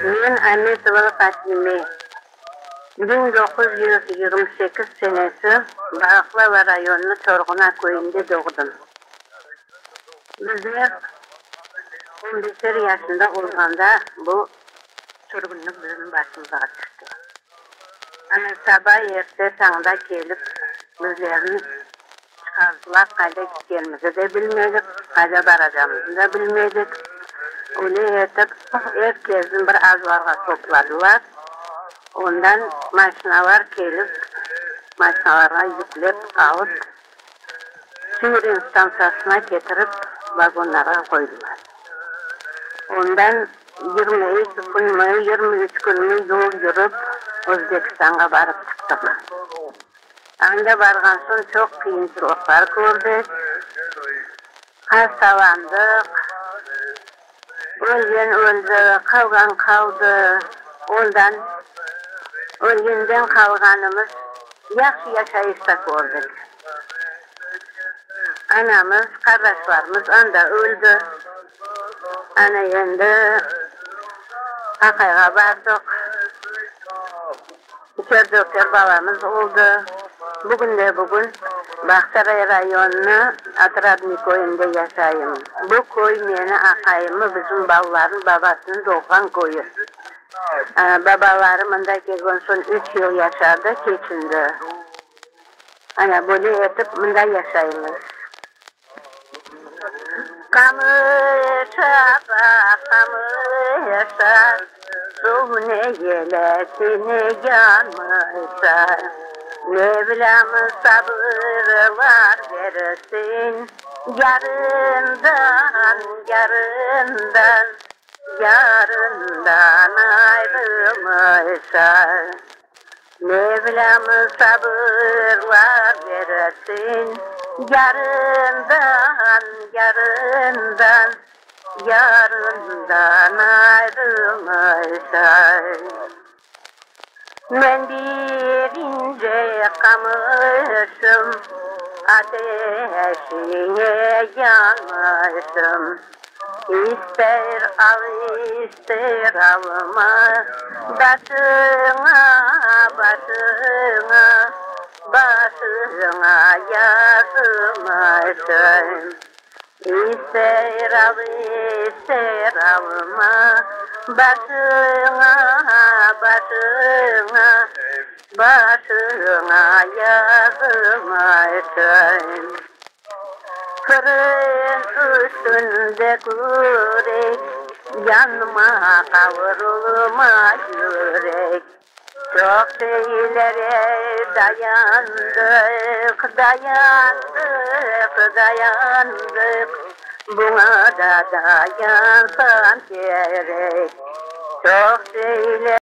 Men Ametova Fatime, 1928 senesi Balaqlava rayonı Çorğuna köyünde doğdım. Bizler on beşer yaşında olğanda bu sürgünlik bizim başımızğa tüşti. Ana saba erte tañda kelip bizlerni Çıqardılar, qayda ketkenimizni de bilmedik, qayda baracağımıznı da bilmedik. Öyle etip, er kesni bir azbarğa topladılar. Ondan maşinalar kelip, maşinalarğa yüklep alıp, Süyren stantsiyasına ketirip, vagonlarğa qoydılar. Ondan 22 künmi, 23 künmi yol yürip, Özbekistanğa barıp çıqtıq. Anda barğan soñ çoq qıyınçılıqlar kördik, hastalandıq, ölgen öldi, qalğan qaldı. Ondan ölgenden qalğanımız yahşı yaşayış da kördik. Anamız, qardaşlarımız anda öldi. Ana endi aqayğa bardıq. Üçer-dörter balamız oldı. Bugünde-bugün Bağçaray rayonı Otradnıy köyünde yaşayım. Bu köy meni aqayımı, bizim balalarnıñ babasınıñ doğğan köyü. Babaları mında kelgen soñ üç yıl yaşadı, keçindi. Ana, böyle etip mında yaşaymız. Qamış apa, qamışa, Suv ne yelesini yanmışa. Mevlam sabırlar bersin, Yarından, yarından, Yarından ayrılmışa. Mevlam sabırlar bersin, Yarından, yarından, yarından ayrılmışa. Men bir ince qamışım, Ateşiñe yanmışım. İster al, ister alma, Başıña, başıña, başıña yazılmışım. İster al, ister alma, Başıña, başıña, başıña yazılmışım. Fırın üstünde kürek, Yanma, qavurılma, yürek. Çoq şeylere dayandıq, Dayandıq, dayandıq, Buña da dayansam kerek. Çoq şeylere.